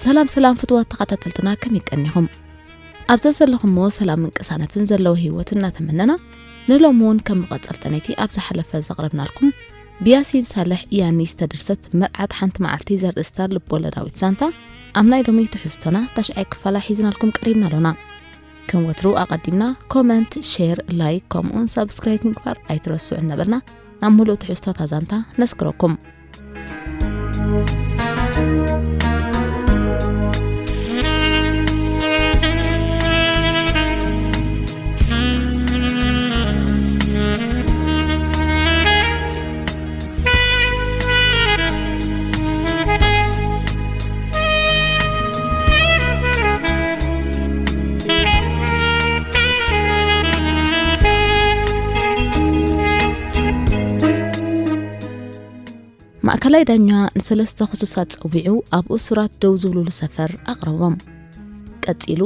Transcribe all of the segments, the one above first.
ሰላም ሰላም ፍትዋት ተኸታተልትና፣ ከመይ ቀኒኹም? ኣብ ዘዘለኹሞ ሰላምን ቅሳነትን ዘለዎ ህይወት እናተመነና፣ ንሎሚ እውን ከም መቐጸልታ ነቲ ኣብ ዝሓለፈ ዘቕረብናልኩም ብያሲን ሳልሕ ኢያኒ ዝተደርሰት መርዓት ሓንቲ መዓልቲ ዘርእስታ ልቦለዳዊት ዛንታ ኣብ ናይ ሎሚ ትሕዝቶና ታሽዓይ ክፋላ ሒዝናልኩም ቀሪብና ኣሎና። ከም ወትሩ ኣቐዲምና ኮመንት፣ ሼር፣ ላይክ ከምኡውን ሳብስክራይብ ምግባር ኣይትረስዑ እናበልና ናብ ምሉእ ትሕዝቶታ ዛንታ ነስክረኩም። ማእከላይ ዳኛ ንሰለስተ ክሱሳት ጸዊዑ ኣብ እሱራት ደው ዝብሉሉ ሰፈር ኣቕረቦም። ቀጺሉ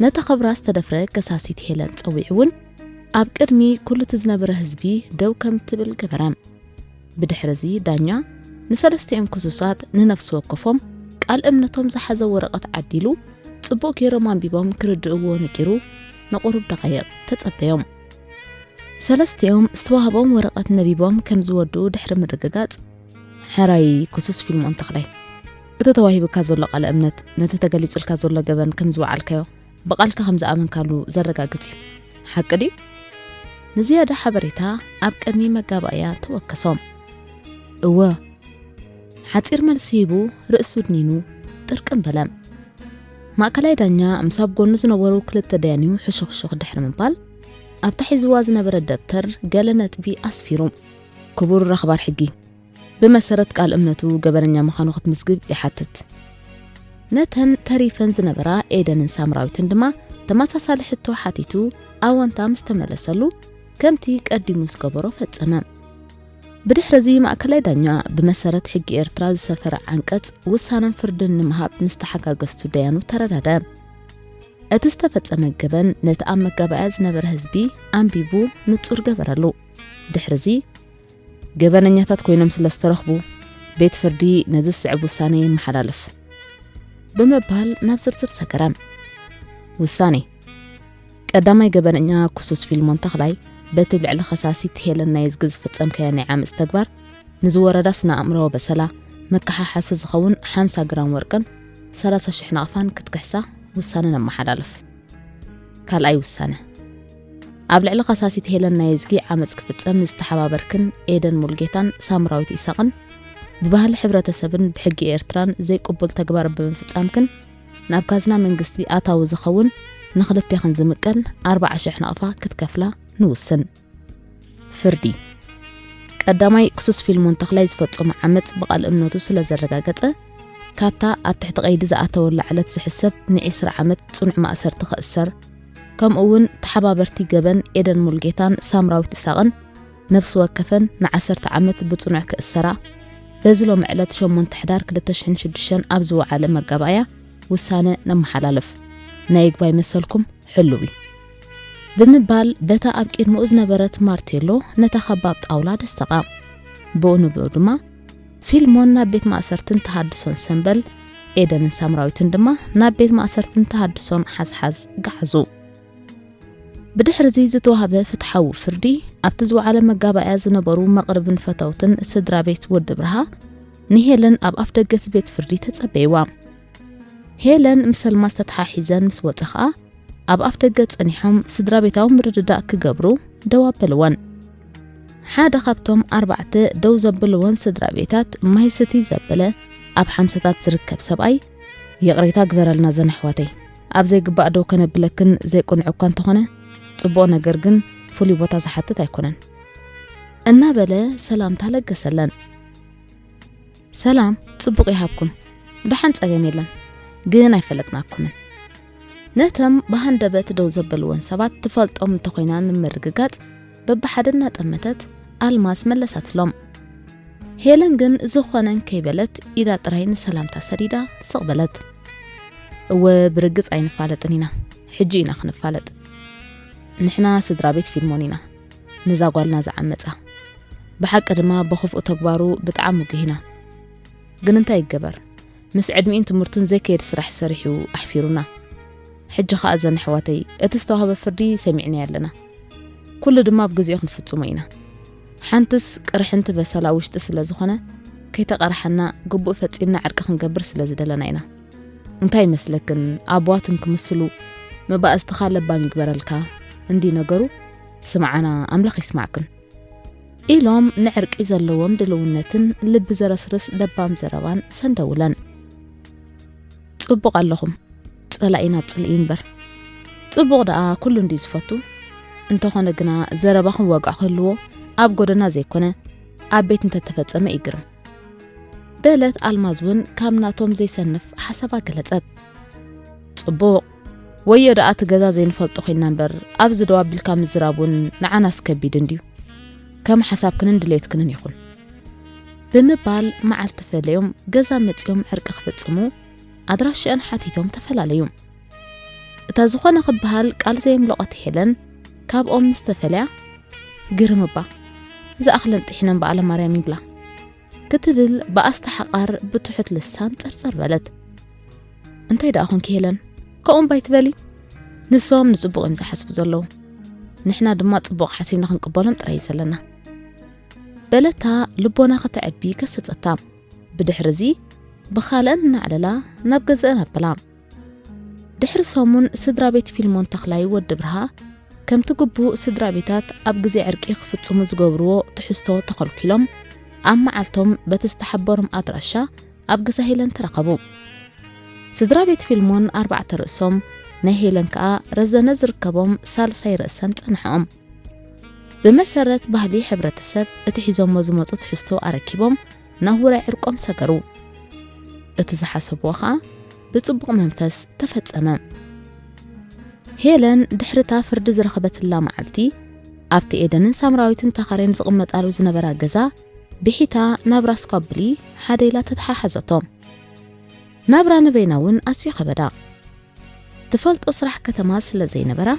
ነታ ክብራ ዝተደፍረ ከሳሲት ሄለን ጸዊዑ እውን ኣብ ቅድሚ ኩሉ እቲ ዝነበረ ህዝቢ ደው ከም ትብል ገበረ። ብድሕርዚ ዳኛ ንሰለስቲኦም ክሱሳት ንነፍሲ ወከፎም ቃል እምነቶም ዝሓዘ ወረቐት ዓዲሉ ጽቡቕ ገይሮም ኣንቢቦም ክርድእዎ ነጊሩ ንቑሩብ ደቓይቕ ተጸበዮም። ሰለስቲኦም ዝተዋህቦም ወረቐት ነቢቦም ከም ዝወድኡ ድሕሪ ምርግጋጽ፣ ሕራይ ክሱስ ፊልሞን ተኽላይ፣ እቲ ተዋሂቡካ ዘሎ ቃለ እምነት ነቲ ተገሊጹልካ ዘሎ ገበን ከም ዝወዓልካዮ ብቓልካ ከም ዝኣመንካሉ ዘረጋግጽ እዩ። ሓቂ ድዩ? ንዝያዳ ሓበሬታ ኣብ ቅድሚ መጋባእያ ተወከሶም። እወ። ሓጺር መልሲ ሂቡ ርእሱ ድኒኑ ጥርቅም በለ። ማእከላይ ዳኛ ምስ ኣብ ጎኑ ዝነበሩ ክልተ ደያኑ ሕሹኽሹኽ ድሕሪ ምባል፣ ኣብታ ሒዝዋ ዝነበረ ደብተር ገለ ነጥቢ ኣስፊሩ። ክቡር ኣኽባር ሕጊ፣ ብመሰረት ቃል እምነቱ ገበነኛ ምዃኑ ክትምዝግብ ይሓትት። ነተን ተሪፈን ዝነበራ ኤደንን ሳምራዊትን ድማ ተመሳሳሊ ሕቶ ሓቲቱ ኣወንታ ምስ ተመለሰሉ፣ ከምቲ ቀዲሙ ዝገበሮ ፈጸመ። ብድሕርዚ ማእከላይ ዳኛ ብመሰረት ሕጊ ኤርትራ ዝሰፈረ ዓንቀጽ ውሳነን ፍርድን ንምሃብ ምስ ተሓጋገዝቱ ደያኑ ተረዳደ። እቲ ዝተፈጸመ ገበን ነቲ ኣብ መጋባእያ ዝነበረ ህዝቢ ኣንቢቡ ንጹር ገበረሉ። ድሕርዚ ገበነኛታት ኮይኖም ስለ ዝተረኽቡ፣ ቤት ፍርዲ ነዚ ዝስዕብ ውሳነ የመሓላልፍ ብምባል ናብ ዝርዝር ሰገረ። ውሳኔ። ቀዳማይ ገበነኛ ክሱስ ፊልሞን ተኽላይ፣ በቲ ኣብ ልዕሊ ከሳሲት ሄለን ናይዝጊ ዝፈጸምካዮ ናይ ዓመጽ ተግባር፣ ንዝወረዳ ስነ ኣእምሮዊ በሰላ መከሓሓሲ ዝኸውን ሓምሳ ግራም ወርቅን ሰላሳ ሽሕ ናቕፋን ክትክሕሳ ውሳነ ነመሓላልፍ። ካልኣይ ውሳነ። ኣብ ልዕሊ ከሳሲት ሄለን ናይዝጊ ዓመጽ ክፍጸም ንዝተሓባበርክን ኤደን ሙልጌታን ሳምራዊት ኢሳቕን፣ ብባህሊ ሕብረተሰብን ብሕጊ ኤርትራን ዘይቅቡል ተግባር ብምፍጻምክን፣ ናብ ካዝና መንግስቲ ኣታዊ ዝኸውን ንኽልቴኽን ዝምቀል ኣርብዓ ሽሕ ናቕፋ ክትከፍላ ንውስን። ፍርዲ። ቀዳማይ ክሱስ ፊልሞን ተኽላይ ዝፈጸሞ ዓመጽ ብቓል እምነቱ ስለ ዘረጋገጸ፣ ካብታ ኣብ ትሕቲ ቀይዲ ዝኣተወላ ዕለት ዝሕሰብ ንዒስራ ዓመት ጽኑዕ ማእሰርቲ ክእሰር፣ ከምኡ እውን ተሓባበርቲ ገበን ኤደን ሙልጌታን ሳምራዊት ኢሳቕን ነፍሲ ወከፈን ንዓሰርተ ዓመት ብጽኑዕ ክእሰራ፣ በዚ ሎሚ ዕለት ሸሞንተ ሕዳር ክልተ ሽሕን ሽዱሽተን ኣብ ዝወዓለ መጋባእያ ውሳነ ነመሓላልፍ። ናይ ይግባይ መሰልኩም ሕሉው እዩ። ብምባል በታ ኣብ ቅድሚኡ ዝነበረት ማርቴሎ ነታ ከባብ ጣውላ ደሰቓ። ብኡ ንብኡ ድማ ፊልሞን ናብ ቤት ማእሰርትን ተሃድሶን ሰምበል፣ ኤደንን ሳምራዊትን ድማ ናብ ቤት ማእሰርትን ተሃድሶን ሓዝሓዝ ገዓዙ። ብድሕርዚ ዝተዋህበ ፍትሓዊ ፍርዲ፣ ኣብቲ ዝወዓለ መጋባእያ ዝነበሩ መቕርብን ፈተውትን ስድራ ቤት ወዲ ብርሃ ንሄለን ኣብ ኣፍደገ እቲ ቤት ፍርዲ ተጸበይዋ። ሄለን ምስ ኣልማዝ ተተሓሒዘን ምስ ወጸ ኸኣ፣ ኣብ ኣፍደገ ጸኒሖም ስድራ ቤታዊ ምርድዳእ ክገብሩ ደው ኣበልወን። ሓደ ካብቶም ኣርባዕተ ደው ዘብልወን ስድራ ቤታት ማይ ስቲ ዘበለ ኣብ ሓምሳታት ዝርከብ ሰብኣይ፣ "ይቕሬታ ግበረልና ዘን ኣሕዋተይ፣ ኣብ ዘይግባእ ደው ከነብለክን ዘይቅኑዕ እኳ እንተኾነ፣ ጽቡቕ ነገር ግን ፍሉይ ቦታ ዝሓትት ኣይኮነን" እናበለ ሰላምታ ለገሰለን። "ሰላም፣ ጽቡቕ ይሃብኩም። ደሓን፣ ጸገም የለን። ግን ኣይፈለጥናኩምን።" ነተም ብሃንደበት ደው ዘበልወን ሰባት ትፈልጦም እንተኾይና ንምርግጋጽ በብሓደ እናጠመተት ኣልማዝ መለሰትሎም። ሄለን ግን ዝኾነ እንከይበለት ኢዳ ጥራይ ንሰላምታ ሰዲዳ ስቕ በለት። "እወ፣ ብርግጽ ኣይንፋለጥን ኢና። ሕጂ ኢና ክንፋለጥ። ንሕና ስድራ ቤት ፊልሞን ኢና ነዛ ጓልና ዝዓመጻ። ብሓቂ ድማ ብኽፉእ ተግባሩ ብጣዕሚ ጉህ ኢና። ግን እንታይ ይገበር? ምስ ዕድሚኡን ትምህርቱን ዘይከየድ ስራሕ ሰሪሑ ኣሕፊሩና። ሕጂ ኸኣ ዘን ኣሕዋተይ እቲ ዝተዋህበ ፍርዲ ሰሚዕናዮ ኣለና። ኩሉ ድማ ኣብ ግዜኡ ክንፍጽሞ ኢና። ሓንትስ ቅርሕንቲ በሰላ ውሽጢ ስለ ዝኾነ ከይተቐርሓና ግቡእ ፈጺምና ዕርቂ ክንገብር ስለ ዝደለና ኢና። እንታይ ይመስለክን ኣቦዋትን ክምስሉ መባእስትኻ ለባም ይግበረልካ እንዲ ነገሩ። ስምዓና ኣምላኽ ይስማዕክን። ኢሎም ንዕርቂ ዘለዎም ድልውነትን ልቢ ዘረስርስ ለባም ዘረባን ሰንደውለን። ጽቡቕ ኣለኹም፣ ጸላኢ ናብ ጽልኢ እምበር። ጽቡቕ ደኣ ኩሉ እንዲ ዝፈቱ። እንተኾነ ግና ዘረባኹም ዋጋ ክህልዎ ኣብ ጎደና ዘይኮነ ኣብ ቤት እንተተፈጸመ ይግርም። በለት ኣልማዝ እውን ካብ ናቶም ዘይሰንፍ ሓሳባ ገለጸት። ጽቡቕ፣ ወዮ ደኣ እቲ ገዛ ዘይንፈልጦ ኮይንና እምበር ኣብዚ ደው ኣቢልካ ምዝራብ እውን ንዓናስ ከቢድ እንድዩ። ከም ሓሳብክንን ድሌትክንን ይኹን። ብምባል መዓልቲ ፈለዮም ገዛ መጺኦም ዕርቂ ክፍጽሙ ኣድራሽአን ሓቲቶም ተፈላለዩ። እታ ዝኾነ ክበሃል ቃል ዘየምለቖት ሄለን ካብኦም ምስ ተፈልያ፣ ግርም እባ ዝኣኽለን ጥሒነን በኣለ ማርያም ይብላ ክትብል ብኣስተሓቓር ብትሑት ልሳን ጸርጸር በለት። እንታይ ደኣ ኾንኪ ሄለን? ከምኡ እምባ ይትበሊ። ንሶም ንጽቡቕ እዮም ዝሓስቡ ዘለዉ። ንሕና ድማ ጽቡቕ ሓሲብና ክንቅበሎም ጥራይ እዩ ዘለና። በለታ ልቦና ከተዕቢ ገሰጸታ። ብድሕሪ እዚ ብኻልአን እናዕለላ ናብ ገዝአን ኣበላ። ድሕሪ ሰሙን ስድራ ቤት ፊልሞን ተኽላይ ወዲ ብርሃ ከምቲ ግቡእ ስድራ ቤታት ኣብ ግዜ ዕርቂ ክፍጽሙ ዝገብርዎ ትሕዝቶ ተኸልኪሎም ኣብ መዓልቶም በቲ ዝተሓበሮም ኣድራሻ ኣብ ገዛ ሄለን ተረኸቡ። ስድራ ቤት ፊልሞን ኣርባዕተ ርእሶም ናይ ሄለን ከኣ ረዘነ ዝርከቦም ሳልሳይ ርእሰን ጸንሐኦም። ብመሰረት ባህሊ ሕብረተሰብ እቲ ሒዞሞ ዝመጹ ትሕዝቶ ኣረኪቦም ናብ ውራይ ዕርቆም ሰገሩ። እቲ ዝሓሰብዎ ኸኣ ብጽቡቕ መንፈስ ተፈጸመ። ሄለን ድሕርታ ፍርዲ ዝረኸበትላ መዓልቲ ኣብቲ ኤደንን ሳምራዊትን ተኻሬን ዝቕመጣሉ ዝነበራ ገዛ ብሒታ ናብ ራስ ኳብሊ ሓደ ኢላ ተተሓሓዘቶ። ናብራ ንበይና እውን ኣዝዩ ከበዳ። ትፈልጦ ስራሕ ከተማ ስለ ዘይነበራ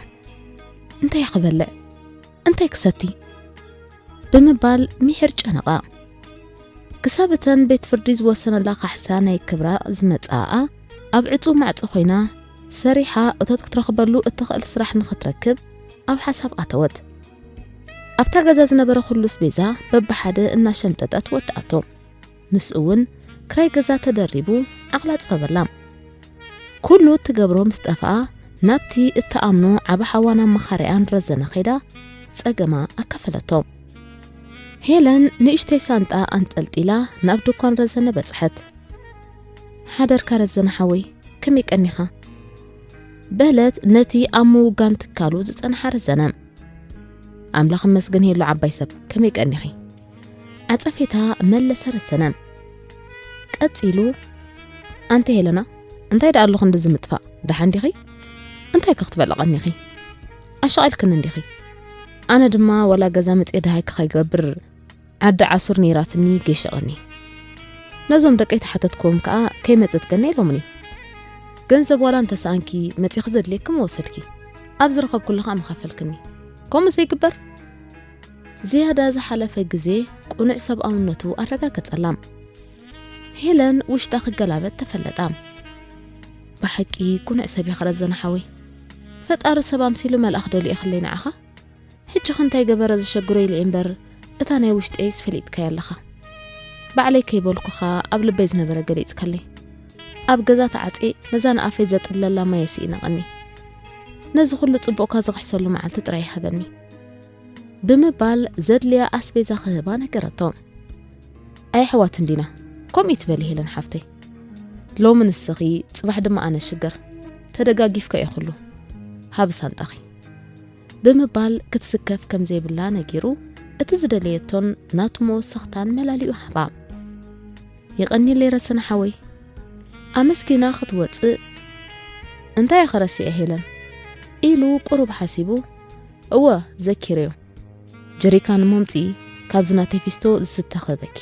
እንታይ ክበልዕ እንታይ ክሰቲ ብምባል ሚሒር ጨነቓ። ክሳብ እተን ቤት ፍርዲ ዝወሰነላ ካሕሳ ናይ ክብራ ዝመጽኣኣ ኣብ ዕጹው ማዕጾ ኮይና ሰሪሓ እቶት ክትረኽበሉ እትኽእል ስራሕ ንኽትረክብ ኣብ ሓሳብ ኣተወት። ኣብታ ገዛ ዝነበረ ኩሉ ስቤዛ በብሓደ እናሸምጠጠት ወድኣቶ። ምስኡ እውን ክራይ ገዛ ተደሪቡ ዓቕላ ኣጽበበላ። ኩሉ እትገብሮ ምስ ጠፍኣ ናብቲ እትኣምኖ ዓቢ ሓዋን ኣማኻሪኣን ረዘነ ከይዳ ጸገማ ኣካፈለቶ። ሄለን ንእሽተይ ሳንጣ ኣንጠልጢላ ናብ ድኳን ረዘነ በጽሐት። ሓደርካ ረዘነ ሓወይ፣ ከመይ ቀኒኻ? በለት ነቲ ኣብ ምውጋን ትካሉ ዝጸንሓ ረዘነ። ኣምላኽ ይመስገን ሄሎ ዓባይ ሰብ፣ ከመይ ቀኒኺ? ዓጸፌታ መለሰ ረዘነ። ቀጺሉ፣ ኣንቲ ሄለና፣ እንታይ ደኣ ኣሎ ክንድዚ ምጥፋእ? ደሓን ዲኺ? እንታይ ከ ክትበልዒ ቀኒኺ? ኣሻቒልክኒ እንዲኺ። ኣነ ድማ ዋላ ገዛ መጽየ ደሃይኪ ከይገብር ዓዲ ዓሱር ነይራትኒ ጌሸ ቀንየ። ነዞም ደቀይ ተሓተትክዎም ከኣ ከይመጸት ገና ኢሎምኒ። ገንዘብ ዋላ እንተሰኣንኪ መጺኺ ዘድልየኪ ምወሰድኪ። ኣብ ዝረኸብኩሉ ከኣ ምኸፈልክኒ። ከምኡ ዘይግበር? ዝያዳ ዝሓለፈ ግዜ ቅኑዕ ሰብኣውነቱ ኣረጋገጸላ። ሄለን ውሽጣ ክገላበጥ ተፈለጣ። ብሓቂ ቅኑዕ ሰብ ኢኻ ረዘነ ሓወይ። ፈጣሪ ሰብ ኣምሲሉ መልኣኽ ደሊእኽለይ ንዓኻ። ሕጂ ኸ እንታይ ገበረ ዘሸግሮ ኢለ እየ እምበር፣ እታ ናይ ውሽጠይስ ፈሊጥካያ ኣለኻ። ባዕለይ ከይበልኩኻ ኣብ ልበይ ዝነበረ ገሊጽካለይ። ኣብ ገዛ ተዓጽየ ነዛ ንኣፈይ ዘጥለላ ማየ ስኢነ ቀንየ። ነዚ ኩሉ ጽቡቕካ ዝኽሕሰሉ መዓልቲ ጥራይ ይሃበኒ። ብምባል ዘድልያ ኣስቤዛ ክህባ ነገረቶ። ኣይ ኣሕዋት እንዲና፣ ከምኡ ይትበሊ ሄለን ሓፍተይ። ሎሚ ንስኺ፣ ጽባሕ ድማ ኣነ ሽገር። ተደጋጊፍካ እዩ ኩሉ። ሃቢ ሳንጣኺ። ብምባል ክትስከፍ ከም ዘይብላ ነጊሩ፣ እቲ ዝደለየቶን ናቱ መወሰኽታን መላሊኡ ሃባ። የቐንየለይ ረሰነ ሓወይ። ኣመስጊና ክትወጽእ፣ እንታይ ኢኺ ረሲዐ ሄለን? ኢሉ ቁሩብ ሓሲቡ፣ እወ፣ ዘኪረዮ። ጀሪካን እሞ ኣምጽኢ፣ ካብዚ ናተይ ፊስቶ ዝስተ ክህበኪ።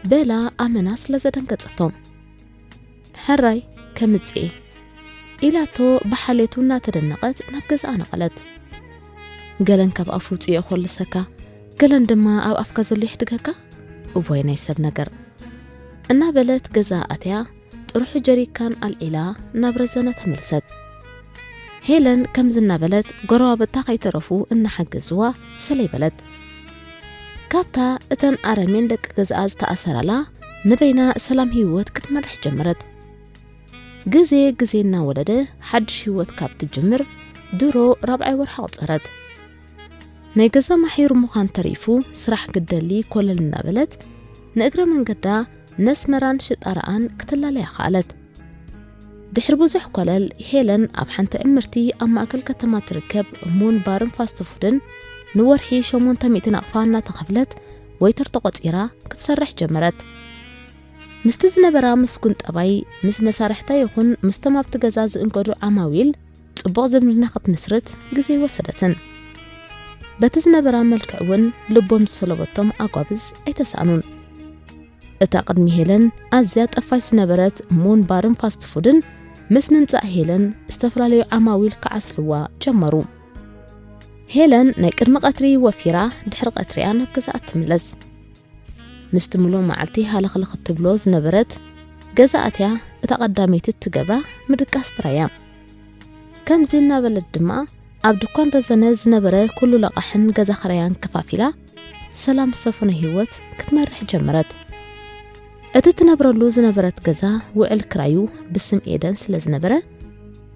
በላ ኣመና ስለ ዘደንገጸቶም። ሕራይ፣ ከምጽእ እየ። ኢላቶ ብሓልየቱ እናተደነቐት ናብ ገዝኣ ነቐለት። ገለን ካብ ኣፉ ውፅኡ የኾልሰካ፣ ገለን ድማ ኣብ ኣፍካ ዘሎ የሕድገካ። እዋይ ናይ ሰብ ነገር። እናበለት ገዛ ኣትያ ጥርሑ ጀሪካን ኣልዒላ ናብ ረዘነ ተመልሰት። ሄለን ከምዚ እናበለት ጎረባብታ ከይተረፉ እናሓገዝዋ ሰለይ በለት። ካብታ እተን ኣረሜን ደቂ ገዝኣ ዝተኣሰራላ ንበይና ሰላም ህይወት ክትመርሕ ጀመረት። ግዜ ግዜ እናወለደ ሓድሽ ህይወት ካብ ትጅምር ድሮ ራብዓይ ወርሓ ቆጸረት። ናይ ገዛ ማሒሩ ምዃን ተሪፉ ስራሕ ግደሊ ኮለል እናበለት ንእግረ መንገዳ ነስመራን ሽጣራኣን ክትላለያ ከኣለት። ድሕሪ ብዙሕ ኮለል ሄለን ኣብ ሓንቲ ዕምርቲ ኣብ ማእከል ከተማ ትርከብ ሙን ባርን ፋስት ፉድን ንወርሒ ሸሞንተ ሚእቲ ናቕፋ እናተኸፍለት ወይተር ተቖጺራ ክትሰርሕ ጀመረት። ምስቲ ዝነበራ ምስጉን ጠባይ ምስ መሳርሕታ ይኹን ምስቶም ኣብቲ ገዛ ዝእንገዱ ዓማዊል ጽቡቕ ዝምድና ክትምስርት ግዜ ኣይወሰደትን። በቲ ዝነበራ መልክዕ እውን ልቦም ዝሰለበቶም ኣጓብዝ ኣይተሳእኑን። እታ ቅድሚ ሄለን ኣዝያ ጠፋሽ ዝነበረት ሙን ባርን ፋስት ፉድን ምስ ምምጻእ ሄለን ዝተፈላለዩ ዓማዊል ክዓስልዋ ጀመሩ። ሄለን ናይ ቅድሚ ቀትሪ ወፊራ ድሕሪ ቀትሪያ ናብ ገዛኣ ትምለስ። ምስቲ ምሉእ መዓልቲ ሃለኽለኽ ትብሎ ዝነበረት ገዛ ኣትያ እታ ቀዳመይቲ እትገብራ ምድቃስ ጥራይ እያ። ከምዚ እናበለት ድማ ኣብ ድኳን ረዘነ ዝነበረ ኩሉ ለቓሕን ገዛ ኽራያን ከፋፊላ ሰላም ዝሰፈኖ ህይወት ክትመርሕ ጀመረት። እቲ ትነብረሉ ዝነበረት ገዛ ውዕል ክራዩ ብስም ኤደን ስለ ዝነበረ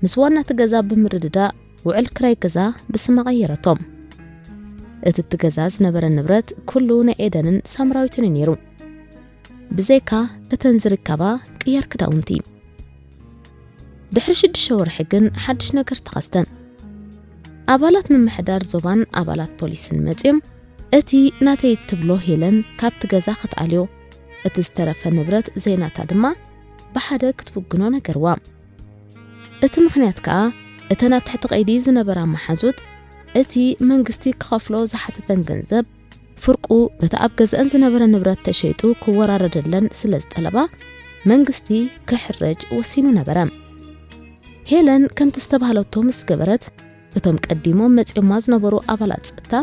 ምስ ዋና እቲ ገዛ ብምርድዳእ ውዕል ክራይ ገዛ ብስማ ቀየረቶ። እቲ ኣብቲ ገዛ ዝነበረ ንብረት ኩሉ ናይ ኤደንን ሳምራዊትን እዩ ነይሩ። ብዘይካ እተን ዝርከባ ቅያር ክዳውንቲ። ድሕሪ ሽዱሽተ ወርሒ ግን ሓድሽ ነገር ተኸስተ። ኣባላት ምምሕዳር ዞባን ኣባላት ፖሊስን መጺኦም እቲ ናተይ እትብሎ ሄለን ካብቲ ገዛ ክትኣልዮ፣ እቲ ዝተረፈ ንብረት ዘይናታ ድማ ብሓደ ክትውግኖ ነገርዋ። እቲ ምኽንያት ከኣ እተን ኣብ ትሕቲ ቀይዲ ዝነበራ መሓዙት እቲ መንግስቲ ክኸፍሎ ዝሓተተን ገንዘብ ፍርቁ በቲ ኣብ ገዝአን ዝነበረ ንብረት ተሸይጡ ክወራረደለን ስለ ዝጠለባ መንግስቲ ክሕረጅ ወሲኑ ነበረ። ሄለን ከምቲ ዝተባህለቶ ምስ ገበረት እቶም ቀዲሞም መጺኦማ ዝነበሩ ኣባላት ጸጥታ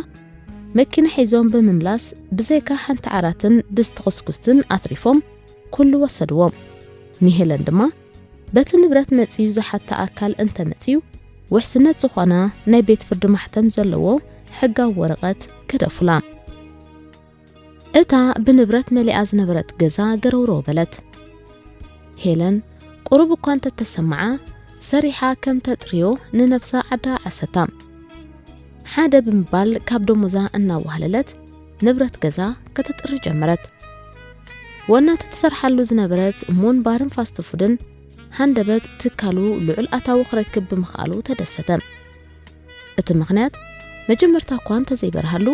መኪና ሒዞም ብምምላስ ብዘይካ ሓንቲ ዓራትን ድስቲ ኹስኩስትን ኣትሪፎም ኩሉ ወሰድዎም። ንሄለን ድማ በቲ ንብረት መጺኡ ዝሓታ ኣካል እንተመጺኡ ውሕስነት ዝኾና ናይ ቤት ፍርዲ ማሕተም ዘለዎ ሕጋዊ ወረቐት ገደፉላ። እታ ብንብረት መሊኣ ዝነበረት ገዛ ገረውረው በለት። ሄለን ቁሩብ እኳ እንተተሰምዓ ሰሪሓ ከም ተጥርዮ ንነብሳ ዓዳ ዓሰታ። ሓደ ብምባል ካብ ደሞዛ እናዋህለለት ንብረት ገዛ ከተጥሪ ጀመረት። ዋና እታ ትሰርሓሉ ዝነበረት ሙን ባርን ፋስት ፉድን ሃንደበት ትካሉ ልዑል ኣታዊ ክረክብ ብምኽኣሉ ተደሰተ። እቲ ምኽንያት መጀመርታ እኳ እንተዘይበርሃሉ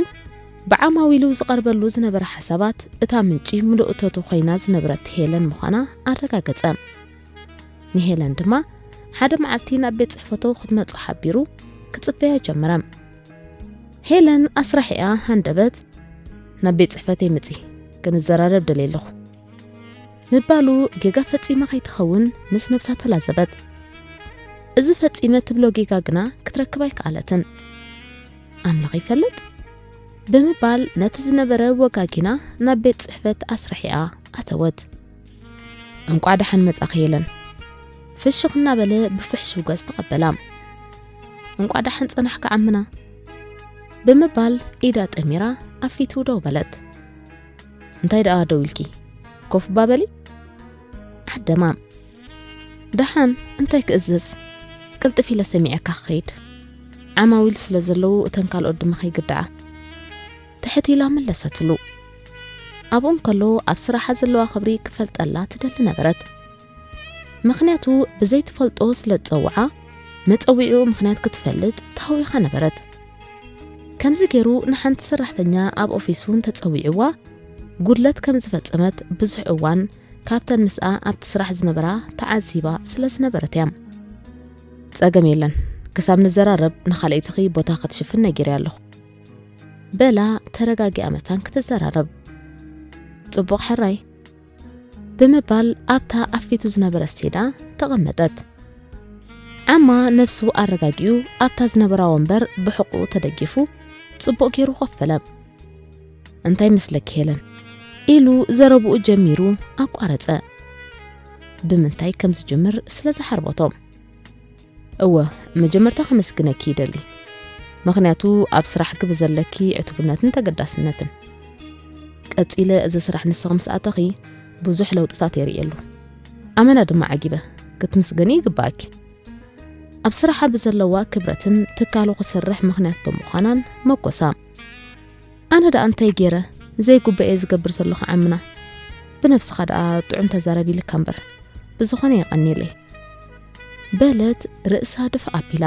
ብዓማዊሉ ዝቐርበሉ ዝነበረ ሓሳባት እታ ምንጪ ምሉእ እቶቱ ኮይና ዝነበረት ሄለን ምዃና ኣረጋገጸ። ንሄለን ድማ ሓደ መዓልቲ ናብ ቤት ጽሕፈቱ ክትመጾ ሓቢሩ ክጽበያ ጀመረ። ሄለን ኣስራሒኣ ሃንደበት ናብ ቤት ጽሕፈተይ ምጺ ክንዘራረብ ደልየ ኣለኹ ምባሉ ጌጋ ፈጺማ ከይትኸውን ምስ ነብሳ ተላዘበት። እዚ ፈጺመ ትብሎ ጌጋ ግና ክትረክብ ኣይከኣለትን። ኣምላኽ ይፈልጥ ብምባል ነቲ ዝነበረ ወጋጊና ናብ ቤት ጽሕፈት ኣስርሒኣ ኣተወት። እንቋዕ ደሓን መጻኺ ሄለን። ፍሽኽ እናበለ ብፍሕሹ ገጽ ተቐበላ። እንቋዕ ደሓን ጸናሕካ ዓምና ብምባል ኢዳ ጠሚራ ኣብ ፊቱ ደው በለት። እንታይ ደኣ ደው ኢልኪ? ኮፍ እባ በሊ። ዓደማ ደሓን እንታይ ክእዝዝ? ቅልጥፍ ኢለ ሰሚዐካ ክኸይድ። ዓማዊል ስለ ዘለዉ እተን ካልኦት ድማ ከይግድዓ። ትሕት ኢላ መለሰትሉ። ኣብኡ እንከሎ ኣብ ስራሓ ዘለዋ ክብሪ ክፈልጠላ ትደሊ ነበረት። ምኽንያቱ ብዘይትፈልጦ ስለ ዝጸውዓ መጸዊዒኡ ምኽንያት ክትፈልጥ ተሃዊኻ ነበረት። ከምዚ ገይሩ ንሓንቲ ሰራሕተኛ ኣብ ኦፊሱ እንተጸዊዕዋ ጉድለት ከም ዝፈጸመት ብዙሕ እዋን ካብተን ምስኣ ኣብቲ ስራሕ ዝነበራ ተዓዚባ ስለ ዝነበረት እያ። ጸገም የለን፣ ክሳብ ንዘራረብ ንኻልኣይትኺ ቦታ ክትሽፍን ነጊረያ ኣለኹ በላ ተረጋጊኣ መታን ክትዘራረብ። ጽቡቕ ሕራይ ብምባል ኣብታ ኣብ ፊቱ ዝነበረት ሴዳ ተቐመጠት። ዓማ ነብሱ ኣረጋጊኡ ኣብታ ዝነበራ ወንበር ብሕቑኡ ተደጊፉ ጽቡቕ ገይሩ ኮፍ በለ። እንታይ መስለኪ ሄለን? ኢሉ ዘረብኡ ጀሚሩ ኣቋረጸ። ብምንታይ ከም ዝጅምር ስለ ዝሓርበቶ። እወ፣ መጀመርታ ከመስግነኪ ይደሊ። ምኽንያቱ ኣብ ስራሕኪ ብዘለኪ ዕቱብነትን ተገዳስነትን። ቀጺለ እዚ ስራሕ ንስኺ ምስ ኣተኺ ብዙሕ ለውጥታት የርእየሉ። ኣመና ድማ ዓጊበ። ክትምስገኒ ይግባኣኪ። ኣብ ስራሓ ብዘለዋ ክብረትን ትካሉ ክሰርሕ ምኽንያት ብምዃናን መጎሳ። ኣነ ደኣ እንታይ ገይረ? ዘይጉበኤ ዝገብር ዘለኹ ዓምና። ብነብስኻ ደኣ ጥዑም ተዛረብ ኢልካ እምበር። ብዝኾነ የቐንየለይ። በለት ርእሳ ድፍ ኣቢላ።